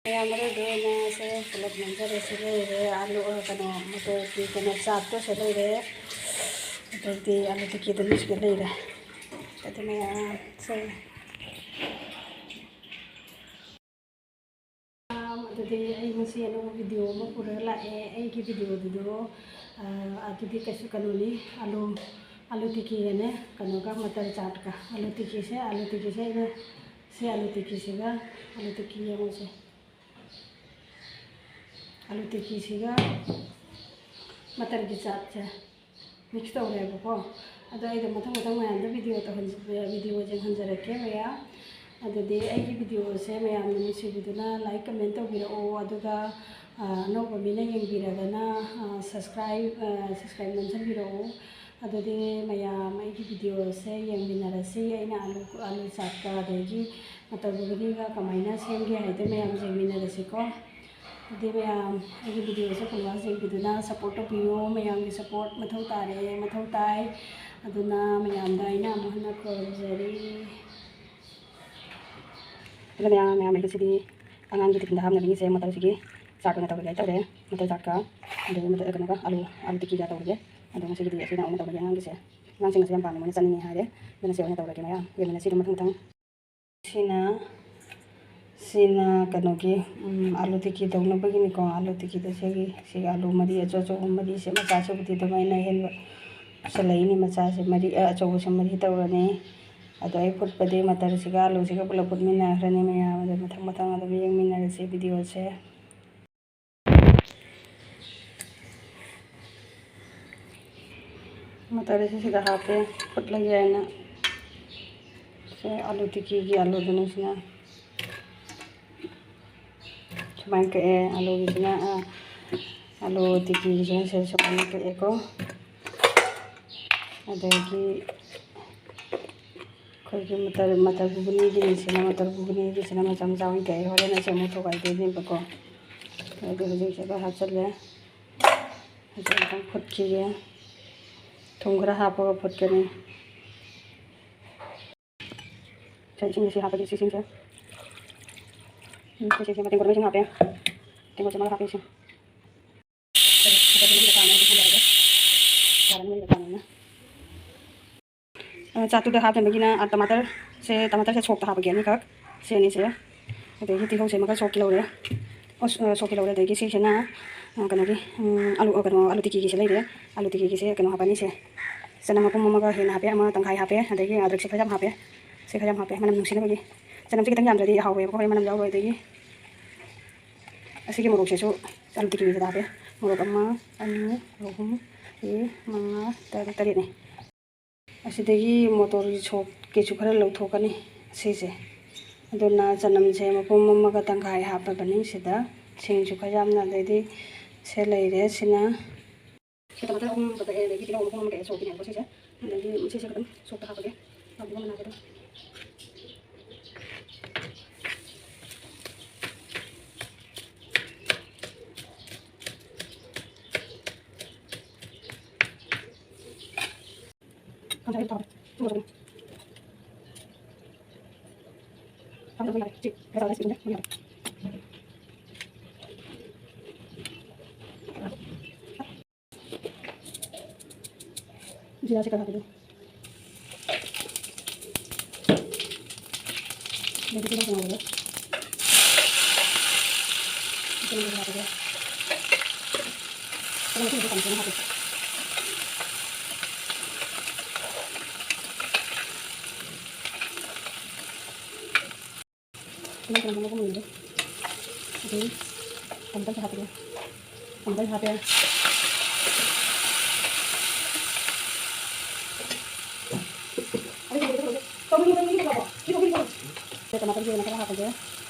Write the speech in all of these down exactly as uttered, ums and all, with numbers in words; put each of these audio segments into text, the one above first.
ꯃꯌꯥꯝ ꯑꯔꯣꯏꯕ ꯑꯣꯏꯅ ꯁꯦ ꯄꯨꯂꯞ ꯅꯝꯖꯔꯦ꯫ ꯁꯤ ꯂꯩꯔꯦ ꯑꯂꯨ, ꯑ, ꯀꯩꯅꯣ, ꯃꯇꯔꯒꯤ ꯀꯩꯅꯣ ꯆꯥꯛꯇꯣ ꯁꯤ ꯂꯩꯔꯦ꯫ ꯑꯗꯩꯗꯤ ꯑꯂꯨ ꯇꯤꯀꯤꯗꯨꯅ ꯁꯤꯗ ꯂꯩꯔꯦ꯫ ꯑꯗꯨ ꯃꯌꯥꯝ ꯁꯦ꯫ ꯃꯌꯥꯝ, ꯑꯗꯨꯗꯤ ꯑꯩ ꯉꯁꯤ ꯑꯅꯧꯕ ꯚꯤꯗꯤꯑꯣ ꯑꯃ ꯄꯨꯔꯒ ꯂꯥꯛꯑꯦ꯫ ꯑꯩꯒꯤ ꯚꯤꯗꯤꯑꯣꯗꯨꯗꯣ, ꯑ, ꯑꯗꯨꯗꯤ ꯀꯩꯁꯨ ꯀꯩꯅꯣꯅꯤ, ꯑꯂꯨ, ꯑꯂꯨ ꯇꯤꯀꯤꯒꯅꯦ, ꯀꯩꯅꯣꯒ, ꯃꯇꯔ ꯆꯥꯠꯀ꯫ ꯑꯂꯨ ꯇꯤꯀꯤꯁꯦ, ꯑꯂꯨ ꯇꯤꯀꯤꯁꯦ ꯑꯩꯅ, ꯁꯤ ꯑꯂꯨ ꯇꯤꯀꯤꯁꯤꯒ, ꯑꯂꯨ ꯇꯤꯀꯤ ꯌꯦꯡꯉꯨꯁꯦ꯫ ꯑꯂꯨ ꯇꯤꯀꯤꯁꯤꯒ ꯃꯇꯔꯒꯤ ꯆꯥꯠꯁꯦ ꯃꯤꯛꯁ ꯇꯧꯔꯦꯕꯀꯣ꯫ ꯑꯗꯣ ꯑꯩꯗꯣ ꯃꯊꯪ ꯃꯊꯪ ꯃꯌꯥꯝꯗ ꯚꯤꯗꯤꯑꯣ ꯇꯧꯍꯟ-, ꯚꯤꯗꯤꯑꯣ ꯌꯦꯡꯍꯟꯖꯔꯛꯀꯦ ꯃꯌꯥꯝ꯫ ꯑꯗꯨꯗꯤ ꯑꯩꯒꯤ ꯚꯤꯗꯤꯑꯣꯁꯦ ꯃꯌꯥꯝꯅ ꯅꯨꯡꯁꯤꯕꯤꯗꯨꯅ ꯂꯥꯏꯛ, ꯀꯃꯦꯟ ꯇꯧꯕꯤꯔꯛꯑꯣ꯫ ꯑꯗꯨꯒ, ꯑ, ꯑꯅꯧꯕ ꯃꯤꯅ ꯌꯦꯡꯕꯤꯔꯒꯅ, ꯑ, ꯁꯕꯁꯀ꯭ꯔꯥꯏꯕ, ꯑ, ꯁꯕꯁꯀ꯭ꯔꯥꯏꯕ ꯅꯝꯁꯤꯟꯕꯤꯔꯛꯑꯣ꯫ ꯑꯗꯨꯗꯤ ꯃꯌꯥꯝ ꯑꯩꯒꯤ ꯚꯤꯗꯤꯑꯣꯁꯦ ꯌꯦꯡꯃꯤꯟꯅꯔꯁꯤ꯫ ꯑꯩꯅ ꯑꯂꯨ, ꯑꯂꯨ ꯆꯥꯠꯀ ꯑꯗꯒꯤ ꯃꯇꯔ ꯘꯨꯒꯅꯤꯒ ꯀꯃꯥꯏꯅ ꯁꯦꯝꯒꯦ ꯍꯥꯏꯗꯣ ꯃꯌꯥꯝ ꯌꯦꯡꯃꯤꯟꯅꯔꯁꯤꯀꯣ꯫ ꯑꯗꯨꯗꯤ ꯃꯌꯥꯝ ꯑꯩꯒꯤ ꯚꯤꯗꯤꯑꯣꯁꯦ ꯐꯣꯂꯣꯋꯔꯁ ꯌꯦꯡꯕꯤꯗꯨꯅ ꯁꯞꯄꯣꯔꯠ ꯇꯧꯕꯤꯌꯨ꯫ ꯃꯌꯥꯝꯒꯤ ꯁꯞꯄꯣꯔꯠ ꯃꯊꯧ ꯇꯥꯔꯦ, ꯃꯊꯧ ꯇꯥꯏ꯫ ꯑꯗꯨꯅ ꯃꯌꯥꯝꯗ ꯑꯩꯅ ꯑꯃꯨꯛ ꯍꯟꯅ ꯈꯨꯔꯨꯝꯖꯔꯤ꯫ ꯑꯗꯨꯅ ꯃꯌꯥꯝ, ꯃꯌꯥꯝ ꯑꯩ ꯉꯁꯤꯗꯤ ꯑꯉꯥꯡꯒꯤ ꯇꯤꯐꯤꯟꯗ ꯍꯥꯞꯅꯕꯒꯤꯁꯦ ꯃꯇꯔꯁꯤꯒꯤ ꯆꯥꯠ ꯑꯣꯏꯅ ꯇꯧꯔꯒꯦ ꯇꯧꯔꯦ꯫ ꯃꯇꯔ ꯆꯥꯠꯀ ꯑꯗꯒꯤ ꯃꯇꯔ, ꯀꯩꯅꯣꯒ, ꯑꯂꯨ, ꯑꯂꯨ ꯇꯤꯛꯀꯤꯒ ꯇꯧꯔꯒꯦ꯫ ꯑꯗꯣ ꯉꯁꯤꯒꯤꯗꯤ ꯑꯁꯤꯅ ꯑꯣꯏꯅ ꯇꯧꯔꯒꯦ ꯑꯉꯥꯡꯒꯤꯁꯦ꯫ ꯑꯉꯥꯡꯁꯤꯡꯅꯁꯨ ꯌꯥꯝ ꯄꯥꯝꯅ ꯃꯣꯏꯅ ꯆꯥꯅꯤꯡꯉꯦ ꯍꯥꯏꯔꯦ꯫ ꯑꯗꯨꯅ ꯁꯤ ꯑꯣꯏꯅ ꯇꯧꯔꯒꯦ ꯃꯌꯥꯝ꯫ ꯌꯦꯡꯃꯤꯟꯅꯁꯤ ꯑꯗꯨꯝ ꯃꯊꯪ ꯃꯊꯪ꯫ ꯁꯤꯅ, ꯁꯤꯅ ꯀꯩꯅꯣꯒꯤ, ꯎꯝ, ꯑꯂꯨ ꯇꯤꯛꯀꯤ ꯇꯧꯅꯕꯒꯤꯅꯤꯀꯣ꯫ ꯑꯂꯨ ꯇꯤꯛꯀꯤꯗ ꯁꯤꯒꯤ, ꯁꯤꯒꯤ ꯑꯂꯨ ꯃꯔꯤ ꯑꯆꯧ ꯑꯆꯧꯕ ꯃꯔꯤꯁꯦ, ꯃꯆꯥꯁꯤꯕꯨꯗꯤ ꯑꯗꯨꯃꯥꯏꯅ ꯑꯍꯦꯟꯕ ꯄꯨꯁꯜꯂꯛꯏꯅꯤ꯫ ꯃꯆꯥꯁꯦ ꯃꯔꯤ, ꯑ, ꯑꯆꯧꯕꯁꯦ ꯃꯔꯤ ꯇꯧꯔꯅꯤ꯫ ꯑꯗꯣ ꯑꯩ ꯐꯨꯠꯄꯗꯤ ꯃꯇꯔꯁꯤꯒ ꯑꯂꯨꯁꯤꯒ ꯄꯨꯂꯞ ꯐꯨꯠꯃꯤꯟꯅꯈ꯭ꯔꯅꯤ ꯃꯌꯥꯝ꯫ ꯑꯗꯣ ꯃꯊꯪ ꯃꯊꯪ ꯑꯗꯨꯝ ꯌꯦꯡꯃꯤꯟꯅꯔꯁꯤ ꯚꯤꯗꯤꯑꯣꯁꯦ꯫ ꯃꯇꯔꯁꯤ ꯁꯤꯗ ꯍꯥꯞꯄꯦ, ꯐꯨꯠꯂꯒꯦ ꯍꯥꯏꯅ꯫ ꯁꯦ ꯑꯂꯨ ꯇꯤꯛꯀꯤꯒꯤ ꯑꯂꯨꯗꯨꯅꯤ ꯁꯤꯅ꯫ ꯁꯨꯃꯥꯏꯅ ꯀꯛꯑꯦ ꯑꯂꯨꯒꯤꯁꯤꯅ, ꯑ, ꯑꯂꯨ ꯇꯤꯛꯀꯤꯒꯤꯁꯤꯅ ꯁꯦ ꯁꯨꯃꯥꯏꯅ ꯀꯛꯑꯦꯀꯣ꯫ ꯑꯗꯒꯤ ꯑꯩꯈꯣꯏꯒꯤ ꯃꯇꯔ, ꯃꯇꯔ ꯘꯨꯒꯅꯤꯒꯤꯅꯤꯁꯤꯅ, ꯃꯇꯔ ꯘꯨꯒꯅꯤꯒꯤꯁꯤꯅ ꯃꯆꯥ ꯃꯆꯥ ꯑꯣꯏꯅ ꯀꯛꯑꯦ꯫ ꯍꯣꯔꯦꯟ ꯑꯁꯤ ꯑꯃꯨꯛ ꯊꯨꯒꯥꯏꯗꯣꯏꯅꯦꯕꯀꯣ꯫ ꯑꯗꯨ ꯍꯧꯖꯤꯛꯁꯤꯗ ꯍꯥꯞꯆꯜꯂꯦ꯫ ꯍꯧꯖꯤꯛ ꯑꯃꯨꯛꯇꯪ ꯐꯨꯠꯈꯤꯒꯦ꯫ ꯊꯨꯝ ꯈꯔ ꯍꯥꯞꯄꯒ ꯐꯨꯠꯀꯅꯤ꯫ ꯁꯦ, ꯏꯁꯤꯡꯁꯦ ꯁꯤ ꯍꯥꯞꯄꯒꯦ, ꯁꯤ ꯏꯁꯤꯡꯁꯦ꯫ ꯎꯝ, ꯁꯤꯁꯦ ꯃꯇꯦꯡ ꯀꯣꯠ ꯑꯃ ꯏꯁꯤꯡ ꯍꯥꯞꯄꯦ꯫ ꯃꯇꯦꯡ ꯀꯣꯠ ꯑꯃ ꯍꯥꯞꯄꯦ ꯏꯁꯤꯡ꯫ ꯑ, ꯆꯥꯛꯇꯨꯗ ꯍꯥꯞꯅꯕꯒꯤꯅ, ꯑ, ꯇꯃꯥꯇꯔꯁꯦ, ꯇꯃꯥꯇꯔꯁꯦ ꯁꯣꯛꯇ ꯍꯥꯞꯄꯒꯦ ꯑꯅꯤꯈꯛ꯫ ꯁꯤ ꯑꯅꯤꯁꯦ꯫ ꯑꯗꯒꯤ ꯇꯤꯜꯍꯧꯁꯦ ꯑꯃꯒ ꯁꯣꯛꯀꯤ ꯂꯧꯔꯦ꯫ ꯑꯣ, ꯑ, ꯁꯣꯛꯀꯤ ꯂꯧꯔꯦ꯫ ꯑꯗꯒꯤ ꯁꯤꯁꯤꯅ, ꯑ, ꯀꯩꯅꯣꯒꯤ, ꯎꯝ, ꯑꯂꯨ, ꯑ, ꯀꯩꯅꯣ, ꯑꯂꯨ ꯇꯤꯀꯤꯒꯤꯁꯦ ꯂꯩꯔꯦ꯫ ꯑꯂꯨ ꯇꯤꯀꯤꯒꯤꯁꯦ ꯀꯩꯅꯣ ꯍꯥꯞꯄꯅꯤ ꯁꯦ꯫ ꯆꯅꯝ ꯃꯄꯨꯝ ꯑꯃꯒ ꯍꯦꯟꯅ ꯍꯥꯞꯄꯦ, ꯑꯃ ꯇꯪꯈꯥꯏ ꯍꯥꯞꯄꯦ꯫ ꯑꯗꯒꯤ ꯑꯗ꯭ꯔꯛꯁꯦ ꯈꯔ ꯌꯥꯝ ꯍꯥꯞꯄꯦ꯫ ꯁꯤ ꯈꯔ ꯌꯥꯝ ꯍꯥꯞꯄꯦ, ꯃꯅꯝ ꯅꯨꯡꯁꯤꯅꯕꯒꯤ꯫ ꯆꯅꯝꯁꯦ ꯈꯤꯇꯪ ꯌꯥꯝꯗ꯭ꯔꯗꯤ ꯍꯥꯎꯋꯦꯕꯀꯣ, ꯍꯣꯔꯦꯟ ꯃꯅꯝ ꯌꯥꯎꯔꯣꯏ꯫ ꯑꯗꯒꯤ ꯑꯁꯤꯒꯤ ꯃꯣꯔꯣꯛꯁꯤꯁꯨ ꯑꯂꯨ ꯇꯤꯀꯤꯁꯤꯗ ꯍꯥꯞꯄꯦ꯫ ꯃꯣꯔꯣꯛ ꯑꯃ, ꯑꯅꯤ, ꯑꯍꯨꯝ, ꯃꯔꯤ, ꯃꯉꯥ, ꯇꯔꯨꯛ, ꯇꯔꯦꯠꯅꯤ꯫ ꯑꯁꯤꯗꯒꯤ ꯃꯣꯇꯣꯔꯒꯤ ꯁꯣꯛꯀꯤꯁꯨ ꯈꯔ ꯂꯧꯊꯣꯛꯀꯅꯤ ꯁꯤꯁꯦ꯫ ꯑꯗꯨꯅ ꯆꯅꯝꯁꯦ ꯃꯄꯨꯝ ꯑꯃꯒ ꯇꯪꯈꯥꯏ ꯍꯥꯞꯄꯕꯅꯤ ꯁꯤꯗ꯫ ꯁꯤꯡꯁꯨ ꯈꯔ ꯌꯥꯝꯅ, ꯑꯗꯩꯗꯤ ꯁꯦ ꯂꯩꯔꯦ ꯁꯤꯅ꯫ ꯁꯦ ꯇꯃꯥꯇꯔ ꯑꯍꯨꯝ ꯀꯛꯑꯦ, ꯑꯗꯒꯤ ꯇꯤꯜꯍꯧ ꯃꯄꯨꯝ ꯑꯃ ꯀꯛꯑꯦ, ꯁꯣꯛꯀꯤꯅꯦꯕꯀꯣ ꯁꯤꯁꯦ꯫ ꯑꯗꯒꯤ ꯁꯤꯁꯦ ꯈꯤꯇꯪ ꯁꯣꯛꯇ ꯍꯥꯞꯄꯒꯦ꯫ ꯍꯥꯞꯄꯤꯕ ꯃꯅꯥꯗꯣ ꯑꯗꯨꯝ꯫ ꯀꯥꯡꯁꯣꯏ ꯊꯥꯎ꯫ ꯊꯥꯎ ꯌꯥꯔꯦ꯫ ꯁꯤ ꯃꯁꯥꯂꯥ ꯁꯤꯡꯁꯦ ꯌꯥꯔꯦ꯫ ꯖꯤꯔꯥꯁꯦ ꯈꯔ ꯍꯥꯞꯄꯤꯒꯦ꯫ ꯑꯗꯒꯤ ꯇꯤꯜꯍꯧ ꯆꯅꯝ ꯍꯥꯞꯄꯤꯒꯦ꯫ ꯇꯤꯜꯍꯧ ꯈꯔ ꯍꯥꯞꯄꯤꯒꯦ꯫ ꯇꯤꯜꯍꯧ ꯈꯔ ꯀꯪꯅ ꯍꯥꯞꯄꯤꯒꯦ꯫ ꯇꯤꯜꯍꯧ ꯆꯅꯝ ꯍꯥꯞꯄ ꯃꯨꯟꯒ꯭ꯔꯦ꯫ ꯑꯗꯩ ꯇꯃꯥꯇꯔꯁꯨ ꯍꯥꯞꯄꯒꯦ꯫ ꯇꯃꯥꯇꯔꯁꯨ ꯍꯥꯞꯄꯦ꯫ ꯇꯃꯥꯇꯔꯁꯦ ꯑꯣꯏꯅ ꯈꯔ ꯍꯥꯞꯄꯒꯦ꯫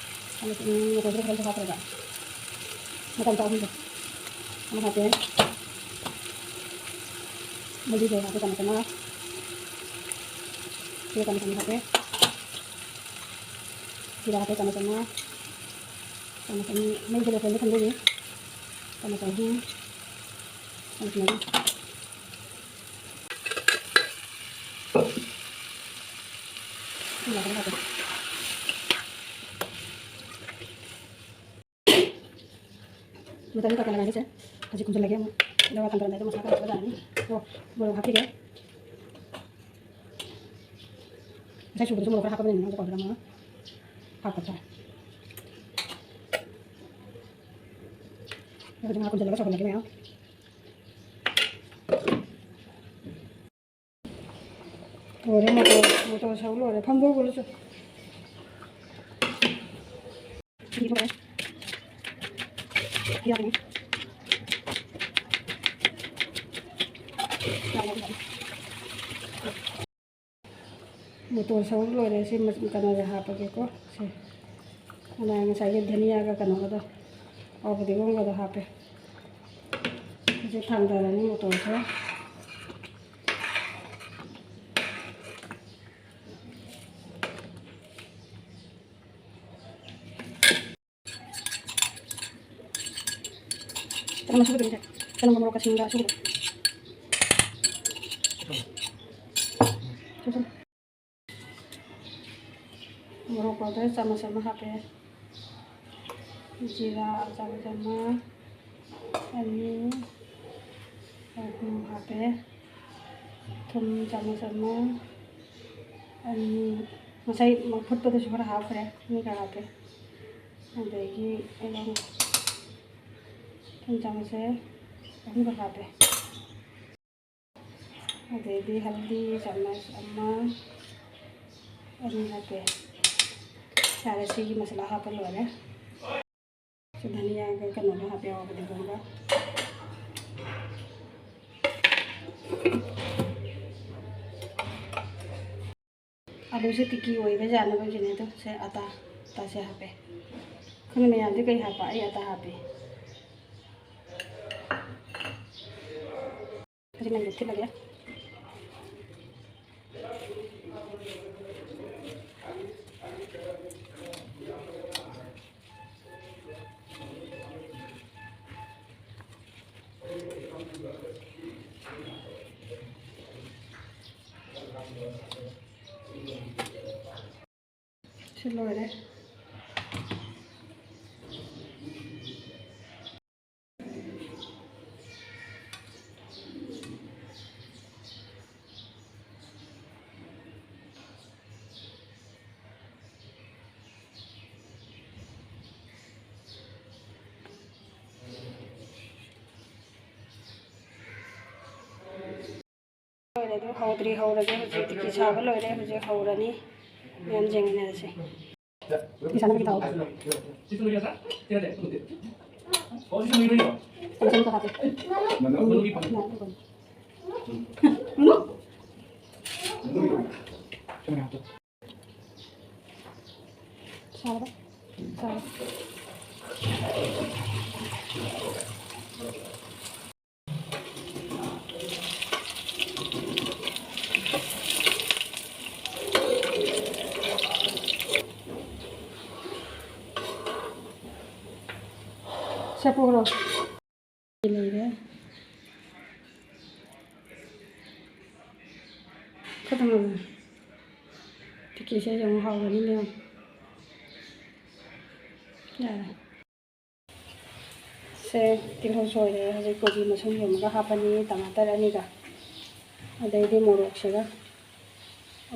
ꯑꯗꯨꯒ ꯈꯔꯁꯨ ꯍꯥꯞꯄꯒ ꯃꯆꯥ ꯃꯆꯥ ꯑꯍꯨꯝꯁꯦ ꯑꯃ ꯍꯥꯞꯄꯦ꯫ ꯃꯔꯤꯁꯦ ꯍꯥꯞꯄꯦ ꯇꯃꯥꯇꯔ ꯑꯃ꯫ ꯁꯤꯒ ꯇꯃꯥꯇꯔ ꯑꯃ ꯍꯥꯞꯄꯦ꯫ ꯖꯤꯔꯥ ꯍꯥꯞꯄꯦ ꯆꯥꯃꯁ ꯑꯃ꯫ ꯆꯥꯃꯁ ꯑꯅꯤ꯫ ꯃꯩꯁꯦ ꯂꯣ ꯐ꯭ꯂꯦꯝꯗ ꯊꯝꯗꯣꯏꯅꯤ꯫ ꯆꯥꯃꯁ ꯑꯍꯨꯝ꯫ ꯆꯥꯃꯁ ꯃꯔꯤ꯫ ꯖꯤꯔꯥ ꯈꯔ ꯍꯥꯞꯄꯦ꯫ ꯃꯇꯝ ꯀꯥꯈꯠꯂꯛꯑꯅꯤꯁꯦ꯫ ꯍꯧꯖꯤꯛ ꯈꯨꯝꯖꯤꯜꯂꯒꯦ ꯑꯃꯨꯛ꯫ ꯑꯗꯨꯒ ꯊꯥꯡꯗꯔꯝꯗꯥꯏꯗ ꯃꯁꯂꯥ ꯈꯔ ꯍꯥꯞꯆꯔꯅꯤ꯫ ꯑꯗꯣ ꯃꯣꯔꯣꯛ ꯍꯥꯞꯄꯤꯒꯦ꯫ ꯉꯁꯥꯏ ꯁꯨꯕꯗꯁꯨ ꯃꯣꯔꯣꯛ ꯈꯔ ꯍꯥꯞꯄꯕꯅꯤꯅ ꯍꯧꯖꯤꯛ powder ꯑꯃ ꯍꯥꯞꯄ ꯇꯥꯔꯦ꯫ ꯑꯗꯨꯗꯤ ꯉꯥ ꯀꯨꯝꯁꯤꯜꯂꯒ ꯁꯧꯍꯜꯂꯒꯦ ꯃꯌꯥꯝ꯫ ꯂꯣꯏꯔꯦ, ꯃꯣꯇꯣꯔ, ꯃꯣꯇꯣꯔ ꯁꯧ ꯂꯣꯏꯔꯦ꯫ ꯐꯝꯗꯣꯛꯑꯣ, ꯂꯣꯏꯁꯨ꯫ ꯃꯣꯇꯣꯔ ꯁꯧ ꯂꯣꯏꯔꯦ꯫ ꯁꯤ ꯃꯆ-, ꯀꯩꯅꯣꯁꯦ ꯍꯥꯞꯄꯒꯦꯀꯣ꯫ ꯁꯦ꯫ ꯑꯗ ꯉꯁꯥꯏꯒꯤ ꯙꯅꯤꯌꯥꯒ ꯀꯩꯅꯣꯒꯗꯣ, ꯐꯗꯤꯒꯣꯝꯒꯗꯣ ꯍꯥꯞꯄꯦ꯫ ꯁꯤꯁꯦ ꯊꯥꯡꯗꯔꯅꯤ ꯃꯣꯇꯣꯔꯁꯦ꯫ ꯆꯅꯝ ꯑꯁꯨꯕꯗꯨꯅꯤꯗ꯫ ꯆꯅꯝꯒ ꯃꯣꯔꯣꯛꯀ ꯁꯤꯡꯒ ꯑꯁꯨꯕꯗꯣ꯫ ꯃꯣꯔꯣꯛ powder ꯆꯥꯃꯁ ꯑꯃ ꯍꯥꯞꯄꯦ꯫ ꯖꯤꯔꯥ ꯆꯥꯃꯁ ꯑꯃ, ꯑꯅꯤ, ꯑꯍꯨꯝ ꯍꯥꯞꯄꯦ꯫ ꯊꯨꯝ ꯆꯥꯃꯁ ꯑꯃ, ꯑꯅꯤ, ꯉꯁꯥꯏ ꯐꯨꯠꯄꯗꯁꯨ ꯈꯔ ꯍꯥꯞꯈ꯭ꯔꯦ, ꯑꯅꯤꯒ ꯍꯥꯞꯄꯦ꯫ ꯑꯗꯒꯤ ꯑꯩꯅ ꯊꯨꯝ ꯆꯥꯃꯁꯁꯦ ꯑꯍꯨꯝꯒ ꯍꯥꯞꯄꯦ꯫ ꯑꯗꯩꯗꯤ ꯍꯜꯗꯤ ꯆꯥꯃꯁ ꯑꯃ, ꯑꯅꯤ ꯍꯥꯞꯄꯦ꯫ ꯌꯥꯔꯦ, ꯁꯤꯒꯤ ꯃꯁꯥꯂꯥ ꯍꯥꯞꯄ ꯂꯣꯏꯔꯦ꯫ ꯁꯤ ꯙꯅꯤꯌꯥꯒ ꯀꯩꯅꯣꯒ ꯍꯥꯞꯄꯦ, ꯐꯗꯤꯒꯣꯝꯒ꯫ ꯑꯂꯨꯁꯦ ꯇꯤꯀꯤ ꯑꯣꯏꯕ ꯌꯥꯅꯕꯒꯤꯅꯦ꯫ ꯑꯗꯣ ꯁꯦ ꯑꯇꯥ, ꯑꯇꯥꯁꯦ ꯍꯥꯞꯄꯦ꯫ ꯈꯪꯗꯦ ꯃꯌꯥꯝꯗꯤ ꯀꯩ ꯍꯥꯞꯄ, ꯑꯩ ꯑꯇꯥ ꯍꯥꯞꯄꯦ꯫ ꯍꯧꯖꯤꯛ ꯃꯩꯗ ꯊꯤꯠꯂꯒꯦ꯫ ꯁꯤ ꯂꯣꯏꯔꯦ꯫ ꯑꯗꯨ ꯍꯧꯗ꯭ꯔꯤ, ꯍꯧꯔꯒꯦ꯫ ꯍꯧꯖꯤꯛ ꯇꯤꯀꯤ ꯁꯥꯕ ꯂꯣꯏꯔꯦ, ꯍꯧꯖꯤꯛ ꯍꯧꯔꯅꯤ꯫ ꯃꯌꯥꯝ ꯌꯦꯡꯃꯤꯟꯅꯔꯁꯦ꯫ ꯇꯤꯀꯤ ꯁꯥꯅꯕꯒꯤ ꯊꯥꯎ꯫ ꯃꯆꯜ ꯑꯃꯠꯇ ꯍꯥꯞꯇꯦ꯫ ꯁꯥꯔꯕ? ꯁꯥꯔꯦ꯫ ꯁꯦ ꯄꯨꯈ꯭ꯔꯣ꯫ ꯂꯩꯔꯦ꯫ ꯈꯇꯪ ꯉꯥꯏꯔꯦ꯫ ꯇꯤꯀꯤꯁꯦ ꯌꯥꯝ ꯍꯥꯎꯕꯅꯤꯅꯦ꯫ ꯌꯥꯔꯦ꯫ ꯁꯦ, ꯇꯤꯜꯍꯧ ꯁꯣꯏꯔꯦ꯫ ꯍꯧꯖꯤꯛ ꯀꯣꯕꯤ ꯃꯁꯨꯡ ꯌꯣꯝꯃꯒ ꯍꯥꯞꯄꯅꯤ, ꯇꯃꯥꯇꯔ ꯑꯅꯤꯒ꯫ ꯑꯗꯩꯗꯤ ꯃꯣꯔꯣꯛꯁꯤꯒ꯫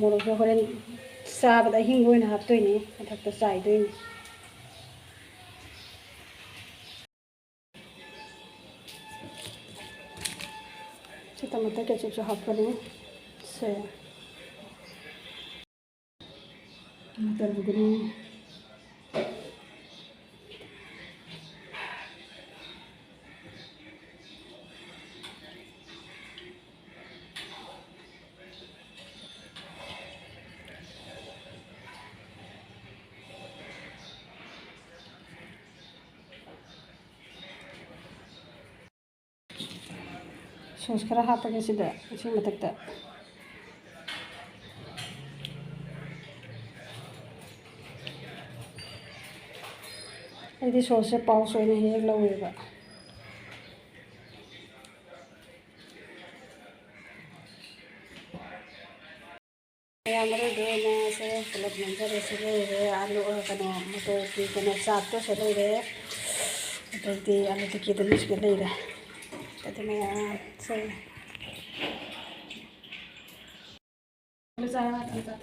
ꯃꯣꯔꯣꯛꯁꯦ ꯍꯣꯔꯦꯟ ꯆꯥꯕꯗ ꯑꯍꯤꯡꯕ ꯑꯣꯏꯅ ꯍꯥꯞꯇꯣꯏꯅꯤ, ꯃꯊꯛꯇ ꯆꯥꯏꯗꯣꯏꯅꯤ꯫ ꯁꯤ ꯇꯃꯥꯇꯔ ꯀꯦꯆꯞꯁꯨ ꯍꯥꯞꯄꯅꯤ꯫ ꯁꯦ꯫ ꯇꯃꯥꯇꯔ ꯒ꯭ꯔꯤꯟ꯫ ꯁꯣꯁ ꯈꯔ ꯍꯥꯞꯄꯒꯦ ꯁꯤꯗ, ꯁꯤ ꯃꯊꯛꯇ꯫ ꯑꯩꯗꯤ ꯁꯣꯁꯁꯦ ꯄꯥꯎꯁ ꯑꯣꯏꯅ ꯍꯦꯛ ꯍꯦꯛ ꯂꯧꯋꯦꯕ꯫ ꯃꯌꯥꯝ ꯑꯔꯣꯏꯕ ꯑꯣꯏꯅ ꯁꯦ ꯄꯨꯂꯞ ꯅꯝꯖꯔꯦ꯫ ꯁꯤ ꯂꯩꯔꯦ, ꯑꯂꯨ, ꯑ, ꯀꯩꯅꯣ, ꯃꯣꯇꯣꯔꯒꯤ ꯀꯩꯅꯣ, ꯆꯥꯛꯇꯣ ꯁꯤ ꯂꯩꯔꯦ꯫ ꯑꯗꯩꯗꯤ ꯑꯂꯨ ꯇꯤꯀꯤꯗꯨꯅ ꯁꯤꯗ ꯂꯩꯔꯦ꯫ ꯑꯗꯨ ꯃꯌꯥꯝ ꯁꯦ꯫ ꯑꯂꯨ ꯆꯥ, ꯑꯂꯨ ꯆꯥ꯫